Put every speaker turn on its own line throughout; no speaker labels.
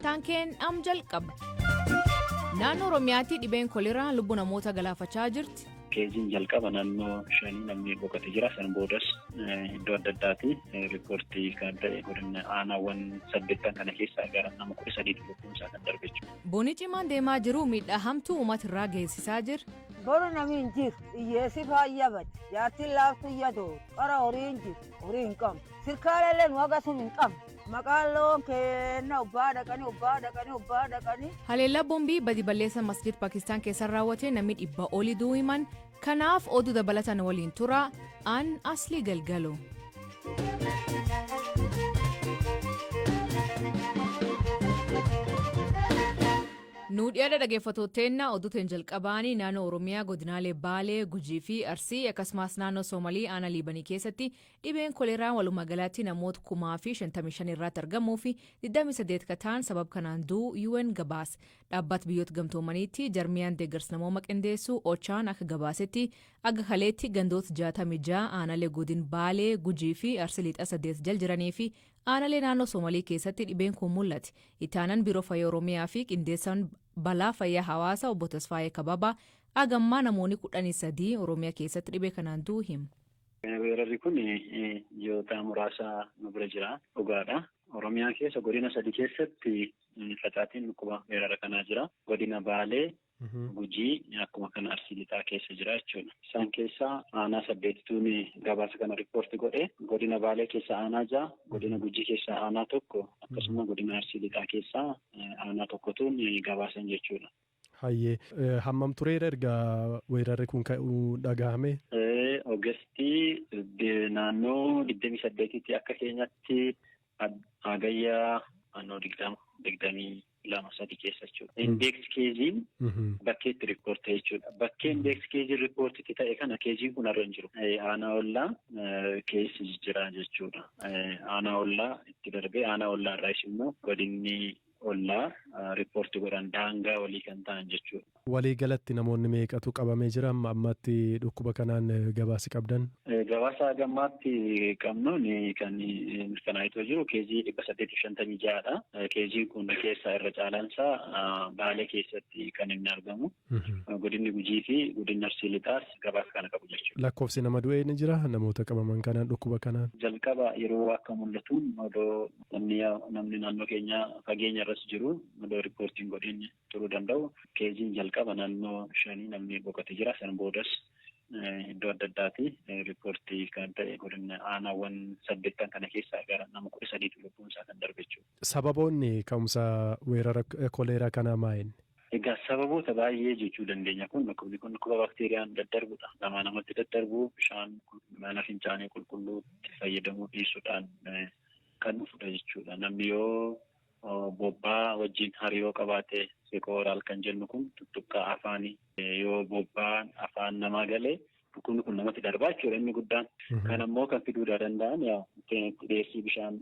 Sagantaan keen am jalqaba. Naannoo Oromiyaatti dhibeen koleeraa lubbuu namoota galaafachaa jirti.
Keeziin jalqaba naannoo shanii namni boqote jira. San boodas iddoo adda addaati riippoortii kan ta'e godina aanaawwan saddeettan kana keessaa gara nama 13tu lubbuun isaa kan darbe jechuudha.
Boni cimaan deemaa jiru miidhaa hamtuu uummata irraa geessisaa jira.
Boru nami hin jiru, hiyyeessi faayya bade, jaartiin laaftu iyya dootu, qara horii hin jiru, horii hin qabnu. Sirkaalellee nu haga sun hin qabnu. Maqaan loon keenna obbaa dhaqanii obbaa dhaqanii obbaa dhaqanii.
Haleellaa boombii badi balleessa masjid Paakistaan keessan raawwate namni 100 olii du'uu himan. Kanaaf oduu dabalatan waliin tura. An Aslii Galgalo. Nu dhiyaadha dhaggeeffattooteenna oduuteen jalqabaanii naannoo Oromiyaa godinaalee Baalee, Gujii fi Arsii akkasumas naannoo Soomalii aanaa Liibanii keessatti dhibeen koleeraa walumaa galatti namoota 10,055 irratti argamuu fi 28 ka ta'an sabab kanaan du'uu UN gabaase. Dhaabbata biyyoota gamtoomaniitti jarmiyaan deeggarsa namooma qindeessu OCHAn akka gabaasetti aga kaleetti gandoota 66 aanalee godin Baalee, Gujii fi Arsii Lixaa 8 jal jiranii fi aanalee naannoo Soomalii keessatti dhibeen kun mul'ate. Itti aanan Biiroo Fayyaa Oromiyaa fi qindeessaan balaa fayyaa hawaasaa obbo Tasfaayee Kababaa agammaa namoonni 13 Oromiyaa keessatti dhibee kanaan du'uu himu.
Weerarri kun ji'oota muraasa nu bira jira. Dhugaadha. Oromiyaa keessa godina sadi keessatti facaatiin dhukkuba weerara kanaa jira. Godina Baalee, Gujii akkuma kana Arsii Lixaa keessa jira jechuudha. Isaan keessaa aanaa saddeetituun gabaasa kana riippoorti godhe. Godina Baalee keessa aanaa 6, godina Gujii keessaa aanaa tokko akkasuma godina Arsii Lixaa keessaa aanaa tokkotuun gabaasan jechuudha.
Hayyee hammam tureera erga weerarri kun ka'uu dhagahame?
Ogestii naannoo 28tti akka keenyatti hagayya naannoo 20 22 3 keessa jechuudha. Index keeziin bakkeetti riippoorti jechuudha. Bakkee index keeziin riippoortitti ta'e kana keeziin kun har'a hin jiru. Aanaa ollaa keessa jijjiiraa jechuudha. Aanaa ollaa itti darbee aanaa ollaa irraas immoo godinni ollaa riippoorti godhan daangaa walii kan ta'an jechuudha.
Walii galatti namoonni meeqatu qabamee jira amma ammatti dhukkuba kanaan gabaasi qabdan?
Gabaasa gammaatti qabnuun kan mirkanaa'ee jiru keezii 856dha. Keeziin kun keessaa irra caalaansaa Baalee keessatti kan inni argamu. Godinni Gujii fi godinni Arsii Lixaas gabaasa kana qabu jechuudha.
Lakkoofsi nama du'ee ni jira namoota qabaman kanaan dhukkuba kanaan?
Jalqaba yeroo akka mul'atuun odoo namni naannoo keenyaa fageenya irras jiru odoo riippoortiin godhin turuu danda'u. Keeziin jalqaba naannoo shanii namni boqote jira. San boodas iddoo adda addaati riippoortii kan ta'e godina aanaawwan saddeettan kana keessaa gara nama 13tu lubbuun isaa kan darbe jechuudha.
Sababoonni ka'umsa weerara koleeraa kanaa maali?
Egaa sababoota baay'ee jechuu dandeenya kun dhukkubni kun dhukkuba baakteeriyaan daddarbudha. Namaa namatti daddarbu bishaan mana fincaanii qulqulluutti fayyadamuu dhiisuudhaan kan dhufudha jechuudha. Namni yoo bobbaa wajjin hariiroo qabaate fecal-oral kan jennu kun tuttuqqaa afaanii yoo bobbaan afaan namaa galee dhukkubni kun namatti darbaa jechuudha inni guddaan. Kan ammoo kan fiduu danda'an dhiyeessii bishaan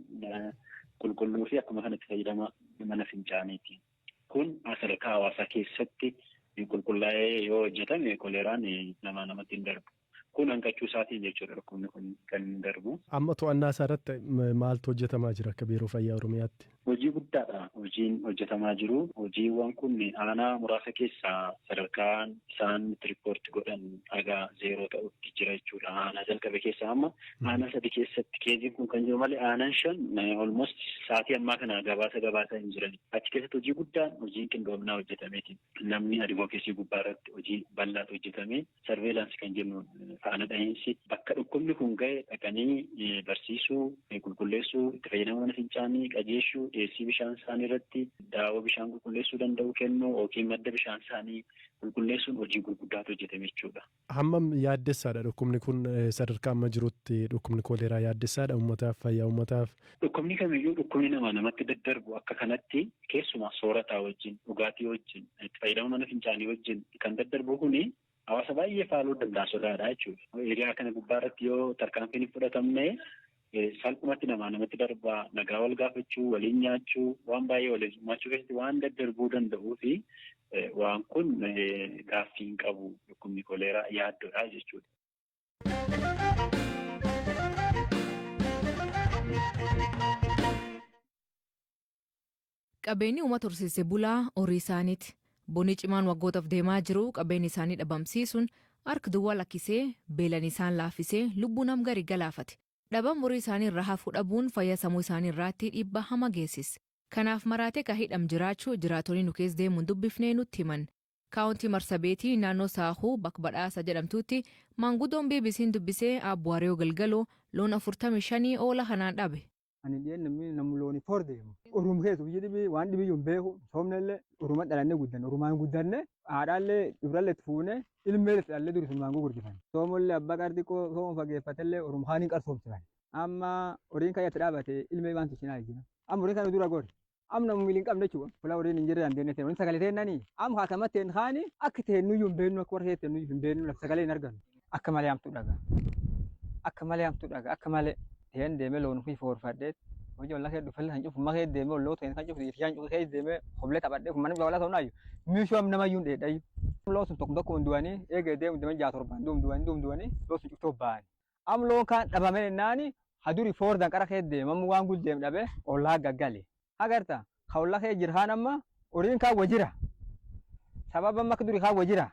qulqulluu fi akkuma kanatti fayyadama mana fincaaniiti. Kun sadarkaa hawaasaa keessatti qulqullaa'ee yoo hojjetame koleeraan namaa namatti hin darbu. Kun hanqachuu isaatiin jechuudha dhukkubni kun kan hin darbu.
Amma to'annaa isaa irratti maaltu hojjetamaa jira akka Biiroo Fayyaa Oromiyaatti?
Hojii guddaadha. Hojiin hojjetamaa jiru. Hojiiwwan kun aanaa muraasa keessaa sadarkaan isaan itti riippoorti godhan haga 0 ta'utti jira jechuudha. Aanaa jalqabe keessaa amma aanaa sadi keessatti keeziin kun kan jiru malee aanaan shan almost sa'aatii ammaa kana gabaasa gabaasaa hin jiran. Achi keessatti hojii guddaan hojiin qindoominaa hojjetameeti. Namni advocacy gubbaa irratti hojii bal'aatu hojjetame. Surveillance kan jennu faana dhahiinsi bakka dhukkubni kun ga'e dhaqanii barsiisuu, qulqulleessuu, itti fayyadama mana fincaanii qajeelchuu, dhiyeessii bishaan isaanii irratti daawwa bishaan qulqulleessuu danda'u kennuu yookiin madda bishaan isaanii qulqulleessuun hojii gurguddaatu hojjetame jechuudha.
Hammam yaaddessaadha dhukkubni kun sadarkaa amma jirutti dhukkubni koleeraa yaaddessaadha uummataaf fayyaa uummataaf?
Dhukkubni kamiyyuu dhukkubni namaa namatti daddarbu akka kanatti keessumaa soorataa wajjin, dhugaatii wajjin, itti fayyadama mana fincaanii wajjin kan daddarbu kuni hawaasa baay'ee faaluu danda'a sodaadha jechuudha. Hiriyaa kana gubbaa irratti yoo tarkaanfiin hin fudhatamne salphumatti namaa namatti darbaa nagaa wal gaafachuu, waliin nyaachuu, waan baay'ee waliin hirmaachuu keessatti waan daddarbuu danda'uu fi waan kun gaaffii hin qabu dhukkubni koleeraa yaaddoodha jechuudha.
Qabeenyi uummata horsiise bulaa horii isaaniiti. Bonni cimaan waggootaaf deemaa jiru qabeenya isaanii dhabamsiisuun harka duwwaa lakkisee, beelan isaan laaffisee, lubbuu nam gari galaafate. Dhabam horii isaanii irraa hafuu dhabuun fayyaa sammuu isaanii irraatti dhiibbaa hama geessise. Kanaaf maraatee ka hidham jiraachuu jiraatonni nu keessa deemuun dubbifnee nutti himan. Kaawuntii Marsabeetii naannoo Saahuu bakka Badhaasa jedhamtutti maanguddoon BBC'n dubbisee Abbo Hariyoo Galgaloo loon 45 oola kanaan dhabe.
Ani dhiyeen namni namu looni for deemu. Orum keessa biyyi dhibii waan dhibii hin beeku. Soomnellee oruma dhalannee guddanne, orumaan guddanne, haadhaallee dubrallee itti fuune, ilmee itti dhallee duri sunumaan gurgurdisan. Soomollee abbaa qarxi sooma fageeffatellee orum haaniin qarsoomsisan. Amma horiin kan itti dhaabate ilmee waan tishinaa jira. Amma horiin kan dura gori. Amma namu miiliin qabne jechuudha. Fuula horiin hin jirre dandeenye ta'e. Horiin sagalee teennanii amma haatamatti teen haani akka teennuyyuu hin beeknu, akka warra teennuyyuu hin beeknu, lafa sagalee hin argannu. Akka malee hamtuu dhagaa. Akka malee hamtuu dhagaa. Akka malee. Teen deemee loon ofii foorfadhee hojii olla kee dhufellee kan cufu makee deemee olloo teen kan cufu kan cufu kee deemee hoblee taphadhee mana walaa ta'uu miishuu am namayyuu hin dheedhayu. Loon sun tokko tokko du'anii eegee deemu deeman 6 7 duum du'anii loon sun cuftoo ba'ani. Am loon kaan dhabame naani haduri foordan qara kee deemamu waan gul deem dhabe ollaa gaggale. Agarta ka olla kee jira kaan amma horiin kaan wajira. Sababa amma akka durii kaan wajira.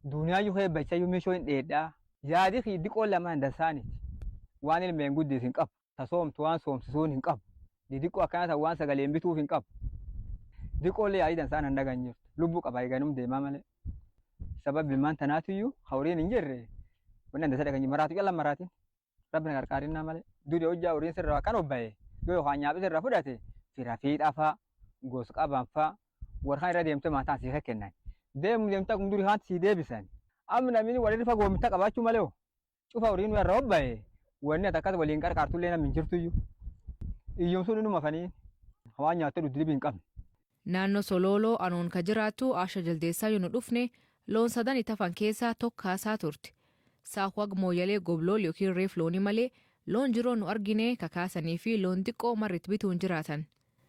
Duuniyaayyuu kee bachayyuu miishoo hin dheedhaa. Yaadi fi diqoo lamaan dansaaniti. Waan ilmeen guddis hin qabu. Ta soomtu waan soomsisuun hin qabu. Didiqqoo akkana ta'u waan sagaleen bituuf hin qabu. Diqoolee yaadii dansaan hin dhagan jirtu. Lubbuu qaba eeganum deemaa malee. Sababbi ilmaan tanaatiyyuu horiin hin jirre wanni dansa dhagan maraatu cala maraatiin. Rabbi na gargaarinnaa malee. Duri hojjaa horiin sirraa kan obbaye yoo yookaan nyaaphi sirraa fudhate fira fiixaa faa, gosa qaban faa, warra irra deemtee maataan sii kennan. Deemu deemtee akkuma durii haati sii deebisan. Amma namni walirra fagoo mitta qabaachuu malee cufa horiin irra obbaye wanni ati akkas waliin qarqaartullee namni hin jirtuyyuu. Iyyoomsuun inuma fanii waan nyaattee dhugdu hin qabne.
Naannoo Solooloo Anoon ka jiraattu Asha Jaldeessaa yoo nu dhufne loon sadan itti hafan keessaa tokkaasaa turte. Saawwag mooyyalee goblool yookiin reef loonii malee loon jiroo nu argine kakaasanii fi loon xiqqoo marritti bituun jiraatan.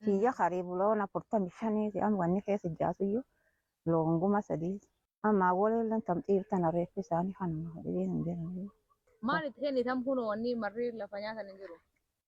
Kiyya karibu loon 45ti. Amma wanni keessa jaasuyyuu loon 3000. Amma awwalee tamxiirtan reeffi isaanii kanuma, dhibiin hin jiran.
Maal itti kennitan kun wanni marri lafa nyaatan hin jiru?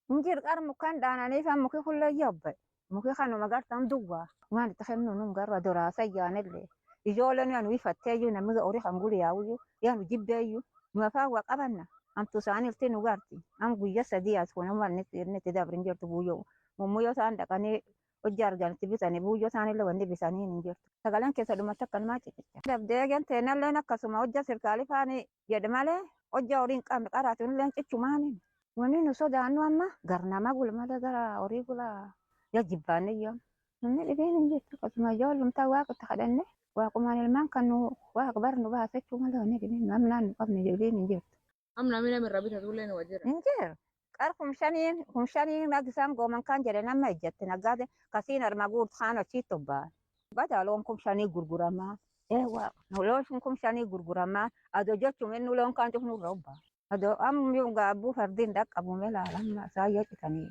Hin jiru, qara mukaan dhaananiif muki kullee yabbe. Muki kanuma gartan duwwaa. Waan itti kennu nun garra doraasa yaanillee. Ijoolleen yaanu ifatteeyyuu namni horii kan guriyaawuyyuu yaanu jibbeeyyuu nu afaan waa qabanna. Amtu isaanii ilti nu garti. Am guyya 3 as kun amma inni itti dabrin jirtu buuyyoo. Mummuyyoo isaan dhaqanii hojii arganitti bitanii buuyyoo isaanillee wanni bitanii hin jirtu. Sagaleen keessa dhumatti akkanumaa cicicha. Dabdee teenalleen akkasuma hojja sirkaalii faani jedhe malee hojja horii hin qabne qaraatunillee cichumaani. Wanni nu sodaannu amma gar nama gula malee gara horii gula yaa jibbaanne iyyuu. Namni dhibeen hin jirtu, akkasuma ijoollumtaa waaqa itti kadhanne, waaqumaan ilmaan kan nu waaqa bar nu baasachuu malee wanni dhibeen namnaan nu qabne dhibeen hin jirtu.
Amma namni nama irraa bitatullee ni wajjira.
Hin jiru. Qar 5000, 5000 akka isaan gooman kan jedhe nama ejjatte naggaate kasiin arma guutu kaan achitti obba'an. Bada loon 5000 gurguramaa. Eewwa, loon sun 5000 gurguramaa. Adoo jechuun inni loon kaan cufnu irra obba'a. Adoo amma gaabbuu fardiin dhaqqabu melaala amma isaan yoo citanii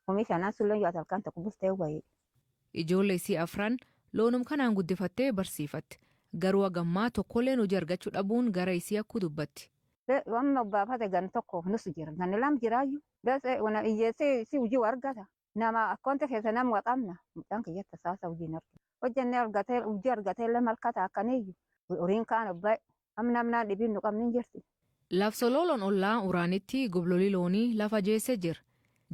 5000 sun loon yoo halkan tokko bultee wayii.
Ijoollee isii afran loonum kanaan guddifattee barsiifatte. Garuu hagammaa tokkolleen hojii argachuu dhabuun gara isii akkuu dubbatti.
Amma obbaafate gan tokkoof nus jira. Ganni lam jiraayyuu. Bes wana hiyyeessi si hojii argata. Nama akkoonta keessa nama qabna. Mucaan kiyyatti saasa hojii hin argatu. Hojjannee argatee hojii argatee illee malkata akkaniyyuu. Horiin kaan obbaa'e. Amma namnaan dhibiin nu qabni hin jirti.
Lafsolooloon ollaa Uraanitti goblolii loonii lafa jeessee jira.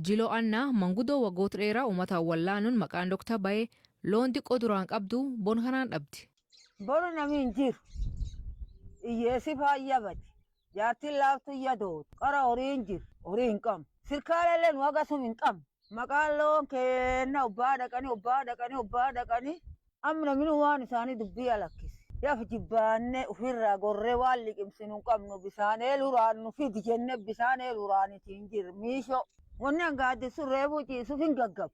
Jiloo Annaa manguddoo waggoota dheeraa uummata wallaanuun maqaan Dooktar Bayee loon xiqqoo duraan qabdu bon kanaan dhabdi.
Boru namni hin jiru. Hiyyeessi faayyabati. Jaartiin laaftu yadooti. Qara horii hin jiru. Horii hin qabnu. Sirkaalellee nu hagasum hin qabnu. Maqaan loon kenna obbaa dhaqanii, obbaa dhaqanii, obbaa dhaqanii. Amma namni waan isaanii dubbii alakkise. Lafa jibbaannee ofirraa gorree waan liqimsinu hin qabnu, bisaan eeluraan nu fidi jenne, bisaan eeluraaniti hin jirre miishoo. Wanni hanga reebuu ciisuuf hin gaggabu.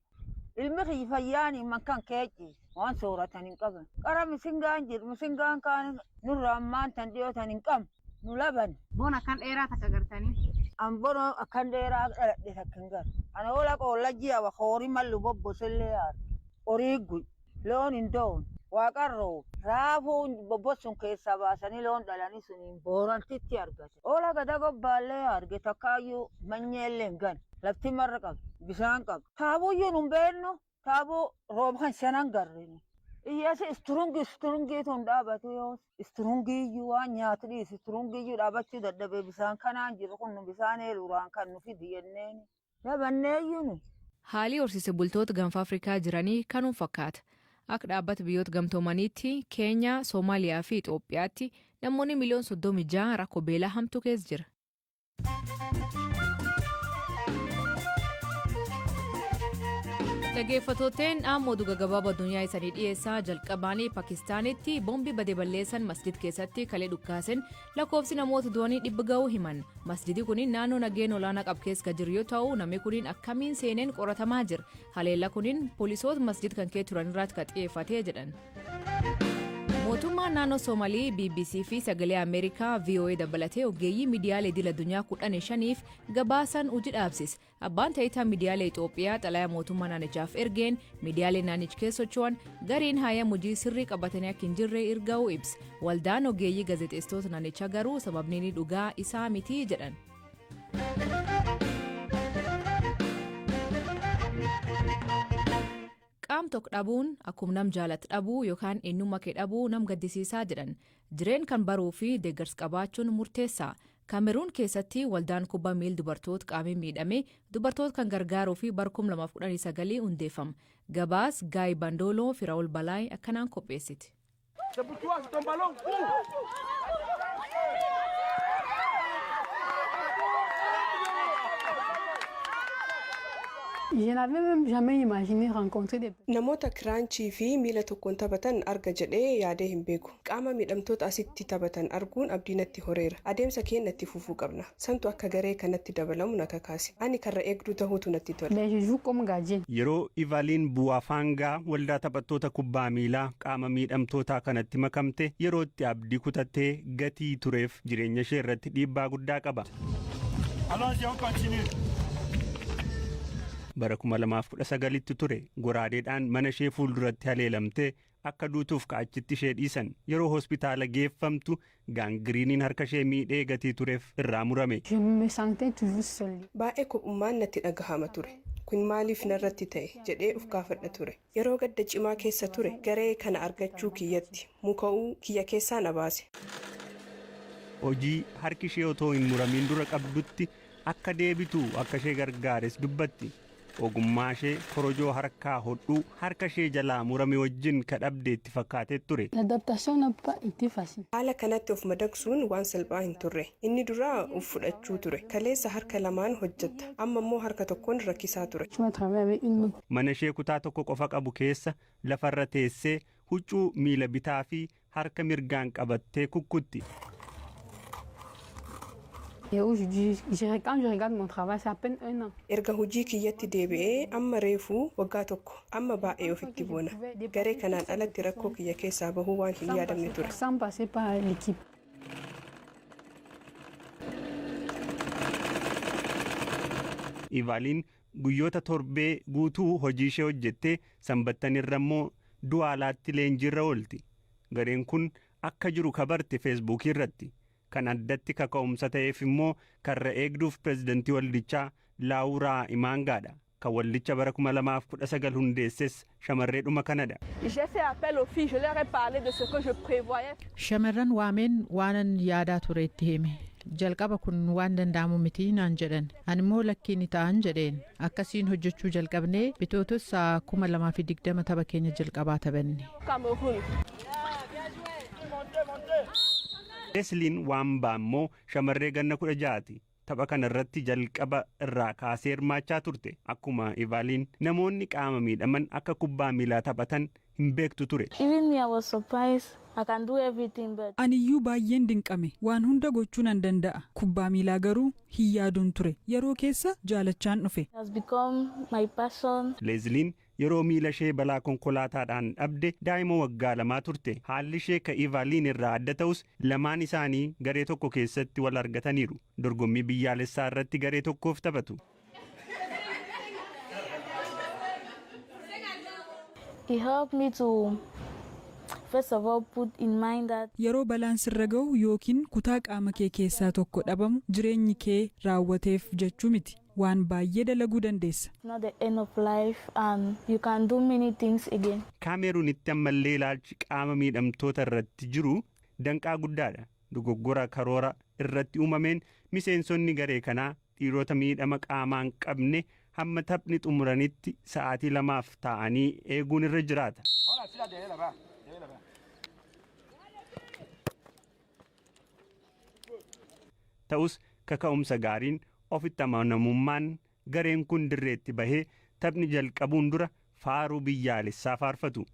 Ilmi kiyya fayyaanii mankan kee ciise waan sooratan hin qaban. Qara misingaan jiru, misingaan kaan nurraa ammaan tan dhiyootan hin qabnu, nu laban.
Boon akkan dheeraa takka gartanii.
An bono akkan dheeraa dhaladhe takka hin garu. Ana oola qoolla ji'a horii mallu bobbosellee arge. Horii guy loon hin doon waaqarroo raafuu bobbossun keessaa baasanii loon dhalanii suniin boorantitti argate. Oola gada gobbaallee arge, takkaayyuu manyeellee hin gane. Lafti marra qabdi, bisaan qabdi. Taabuyyuu nun beennu. Taaboo rooba kan shanan garrinu. Iyyeessi isturungi isturungiitu hin dhaabatu yoo isturungiiyyuu waan nyaatu dhiisi isturungiiyyuu dhaabachuu dadhabee bisaan kanaan jiru kun bisaan eeluraan kan nu fidi jenneen. Dhabanneeyyuu nu.
Haalli horsiise bultoota Gaanfa Afrikaa jiranii kanuma fakkaata. Akka dhaabbata Biyyoota Gamtoomaniitti Keenyaa, Soomaaliyaa fi Itoophiyaatti namoonni miliyoon 36 rakkoo beelaa hamtuu keessa jira. Dhaggeeffattooteen amma oduu gaggabaaboo addunyaa isanii dhiyeessaa. Jalqabaanii Pakistaanitti boombii badee balleessan masjid keessatti kalee dhukkaasen lakkoofsi namoota du'anii 100 ga'uu himan. Masjidi kun naannoo nageen olaanaa qabu keessa kan jiru yoo ta'u, namni kun akkamiin seeneen qoratamaa jira. Haleella kunin poolisoota masjid kan kee turan irratti kan xiyyeeffatee jedhan. Mootummaan naannoo Soomalii BBC fi Sagalee Ameerikaa VOA dabalatee ogeeyyii miidiyaalee idil addunyaa 15f gabaasan hojii dhaabsise. Abbaan taayitaa miidiyaalee Itoophiyaa xalayaa mootummaa naannichaaf ergeen miidiyaalee naannicha keessa socho'an gariin hayyama hojii sirrii qabatanii akka hin jirre erga'uu ibsa. Waldaan ogeeyyii gaazexeessitoota naannichaa garuu sababni inni dhugaa isaa miti jedhan. Qaam tokko dhabuun akkuma nam jaalatu dhabuu yookaan eenyummaa kee dhabuu nam gaddisiisaa jedhan. Jireen kan baruu fi deeggarsa qabaachuun murteessaa. Kaameruun keessatti waldaan kubbaa miil dubartoota qaamii miidhame dubartoota kan gargaaruu fi bara 2019 hundeeffama. Gabaas Gaay Bandooloo Firaa'ol Balaay akkanaan qopheessiti.
C'est pour toi, c'est ton ballon. Ouh.
Je n'avais même jamais imaginé rencontrer des
Namoota kiraanchii fi miila tokkoon taphatan arga jedhee yaadee hin beeku. Qaama miidhamtoota asitti taphatan arguun abdii natti horeera. Adeemsa keenya itti fufuu qabna. Santu akka garee kanatti dabalamu na kakaase. Ani karra eegduu tahuutu natti tola.
Mais je joue comme gardien.
Yeroo Ivaliin Buwaafaangaa waldaa taphattoota kubbaa miilaa qaama miidhamtootaa kanatti makamte, yeroo itti abdii kutattee gatii tureef jireenya ishee irratti dhiibbaa guddaa qaba.
Allons-y, on continue.
Bara 2019tti ture goraadeedhaan mana ishee fuulduratti haleelamtee akka duutuuf ka'achitti ishee dhiisan. Yeroo hospitaala geeffamtu gaangiriiniin harka ishee miidhee gatii tureef irraa murame.
Je me sentais toujours seule.
Baay'ee kophummaan natti dhagahama ture. Kun maaliif narratti ta'e jedhee uf gaafadha ture. Yeroo gadda cimaa keessa ture garee kana argachuu kiyyatti muka'uu kiyya keessaa na baase.
Hojii harki ishee otoo hin muramiin dura qabdutti akka deebitu akka ishee gargaares dubbatti. Ogummaa ishee korojoo harkaa hodhuu harka ishee jalaa murame wajjin kadhabde itti fakkaatee ture.
L'adaptation n'a pas été facile.
Haala kanatti of madaqsuun waan salphaa hin turre. Inni duraa uf fudhachuu ture. Kaleessa harka lamaan hojjetta. Amma immoo harka tokkoon rakkisaa ture.
Tu vas travailler avec une main.
Mana ishee kutaa tokko qofa qabu keessa lafarra teessee huccuu miila bitaa fi harka mirgaan qabattee kukkutti.
Et aujourd'hui, quand je regarde mon travail, c'est à peine un an.
Erga hojii kiyyatti deebi'ee amma reefuu waggaa tokko. Amma baay'ee ofitti boona. Garee kanaan alatti rakkoo kiyya keessaa bahuu waan hin yaadamne ture.
Sans passer par l'équipe.
Ivaaliin guyyoota torbee guutuu hojii ishee hojjettee sanbattan irra immoo Duwaalaatti leenjiirra oolti. Gareen kun akka jiru kabarte Feesbuukii irratti. Kan addatti kaka'umsa ta'eef immoo karra eegduuf pirezidantii waldichaa Laawuraa Imaangaadha. Kan waldicha bara 2019 hundeesses shamarreedhuma kanadha.
J'ai fait appel aux filles, je leur ai parlé de ce que je prévoyais.
Shamarran waameen waanan yaadaa ture itti hime. Jalqaba kun waan danda'amu miti naan jedhan. Ani immoo lakkii ni ta'an jedheen. Akkasiin hojjechuu jalqabnee Bitootessa 2020 tapha keenya jalqabaa taphanne.
Cameroun.
Lesliin Waambaa immoo shamarree ganna 16ti. Tapha kana irratti jalqaba irraa kaasee hirmaachaa turte. Akkuma Ivaaliin namoonni qaama miidhaman akka kubbaa miilaa taphatan hin beektu ture.
Even me, I was surprised. I can do everything, but
Aniyyuu baay'een dinqame. Waan hunda gochuu nan danda'a. Kubbaa miilaa garuu hin yaaduun ture. Yeroo keessa jaalachaan dhufe.
It has become my passion.
Leezliin yeroo miila ishee balaa konkolaataadhaan dhabde daa'ima waggaa 2 turte. Haalli ishee ka Ivaaliin irraa adda ta'us, lamaan isaanii garee tokko keessatti wal argataniiru. Dorgommii biyyaalessaa irratti garee tokkoof taphatu.
It helped me to, first of all, put in mind that
Yeroo balaan sirra ga'u yookiin kutaa qaama kee keessaa tokko dhabamu, jireenyi kee raawwateef jechuu miti. Waan baay'ee dalaguu dandeessa.
Not the end of life and you can do many things again.
Kaameruunitti ammallee ilaalchi qaama miidhamtoota irratti jiru danqaa guddaadha. Dogoggora karoora irratti uumameen miseensonni garee kanaa dhiirota miidhama qaamaan qabne hamma taphni xumuranitti sa'aatii 2f taa'anii eeguun irra jiraata. Ta'us kaka'umsa gaariin, ofitti amanamummaan gareen kun dirreetti bahee taphni jalqabuun dura faaruu biyyaalessaa faarfatu.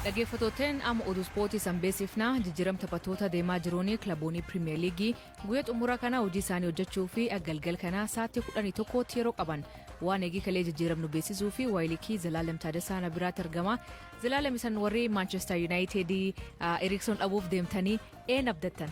Dhaggeeffattooteen, amma oduu ispoortii san beeksifnaa. Jijjiiram taphattoota deemaa jiruun kilaboonni Pirimeer Liigii guyyaa xumura kana hojii isaanii hojjechuu fi galgal kana sa'aatii 11tti yeroo qaban. Waan eegii kalee jijjiiramnu beeksisuu fi waayilikii Zalaalem Taaddasaa na biraatti argama. Zalaalem, isan warri Maanchestar Yuunaayitid Erikson dhabuuf deemtanii een abdattan?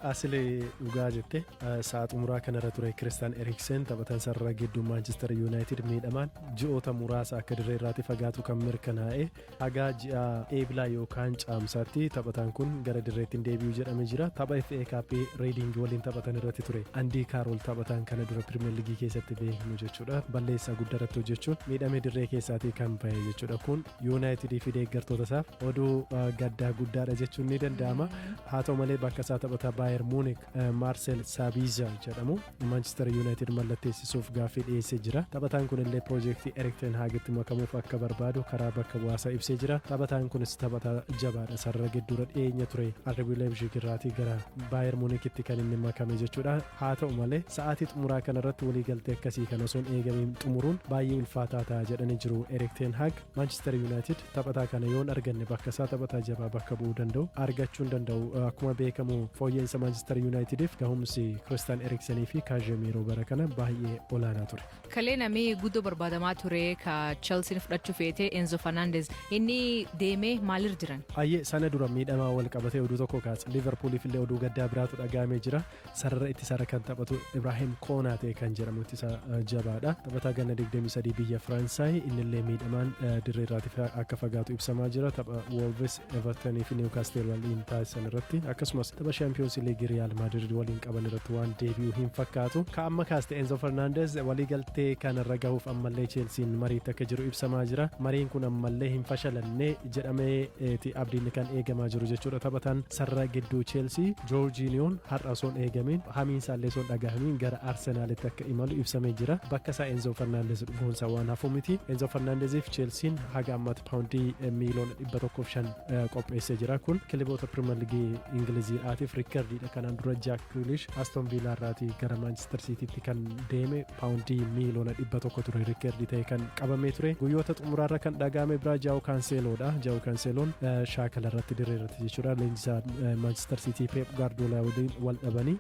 Asilee, dhugaa jette. Sa'a xumuraa kanarra ture Kiristaan Eriksen, taphataan sarara gidduu Maanchestar Yuunaayitid, miidhamaan ji'oota muraasa akka dirree irraatti fagaatu kan mirkanaa'e. Hagaa ji'a Eebilaa yookaan Caamsaatti taphataan kun gara dirreetti hin deebi'u jedhame jira. Tapha FA Cup Reading waliin taphatan irratti ture Andii Kaarool, taphataan kana dura Pirimeer Liigii keessatti beeknu jechuudha, balleessaa guddaa irratti hojjechuun miidhamee dirree keessaatii kan bahe jechuudha. Kun Yuunaayitidii fi deeggartoota isaaf oduu gaddaa guddaadha jechuun ni danda'ama. Haa ta'u malee, bakka isaa taphataa Baayer Muunik Maarsel Saabiiza jedhamu Maanchister Yuunaayitid mallatteessisuuf gaaffii dhiyeessee jira. Taphataan kun illee piroojeektii Erik ten Haagitti makamuuf akka barbaadu karaa bakka bu'aasaa ibsee jira. Taphataan kunis taphataa jabaadha. Sarara gidduura dhiyeenya ture RB Leipzig irraatii gara Baayer Muunikitti kan inni makame jechuudha. Haa ta'u malee, sa'aatii xumuraa kanarratti waliigaltee akkasii kan osoo hin eegamiin xumuruun baay'ee ulfaataa ta'a jedhanii jiru Erik ten Haag. Maanchister Yuunaayitid taphataa kana yoon arganne bakka isaa taphataa jabaa bakka bu'uu danda'u argachuu hin danda'u. Akkuma beekamu, fooyya'insa Maanchister Yuunaayitidiif gahumsi Kiristaan Eriksenii fi Kaazemiiroo bara kana baay'ee olaanaa ture.
Kalee namni guddoo barbaadamaa ture ka Chelsiin fudhachuu feete, Enzo Fernandez, inni deemee maalirra jiran?
Ayyee, sana dura miidhamaa wal qabatee oduu tokko kaasa. Liverpooliif illee oduu gaddaa biraatu dhaga'amee jira. Sarara ittisaarra kan taphatu Ibrahim Koonaatee kan jedhamu ittisa jabaadha. Taphataa ganna 23 biyya Faransaay, innillee miidhamaan dirree irraati akka fagaatu ibsamaa jira. Tapha Wolves, Evertonii fi Newcastle waliin taasisan irratti, akkasumas tapha Champions League Real Madrid waliin qaban irratti waan deebi'u hin fakkaatu. Ka amma kaaste Enzo Fernandez waliigaltee kanarra gahuuf ammallee Chelsiin mariitti akka jiru ibsamaa jira. Mariin kun ammallee hin fashalanne jedhameeti abdiin kan eegamaa jiru jechuudha. Taphataan sarara gidduu Chelsea Joorjiiniyoon har'a osoo hin eegamiin, hamiinsaallee osoo hin dhagahamiin gara Arsenaalitti akka imalu ibsamee jira. Bakka isaa Enzo Fernandez dhufuunsa waan hafu miti. Enzo Fernandeziif Chelsiin haga ammaatti paawundii miiliyoona 105 qopheessee jira. Kun kilaboota Pirimeer Liigii Ingiliziidhaatiif riikardiidha. Kanaan dura Jaak Grealish Aston Villaa irraatii gara Manchester Citytti kan deeme paawundii miiliyoona 100 ture riikardii ta'e kan qabamee ture. Guyyoota xumuraarra kan dhagahame biraa Jaa'u Kaanseeloodha. Jaa'u Kaanseeloon shaakala irratti, dirree irratti jechuudha, leenjisaa Manchester City Pep Guardiola waliin wal dhabanii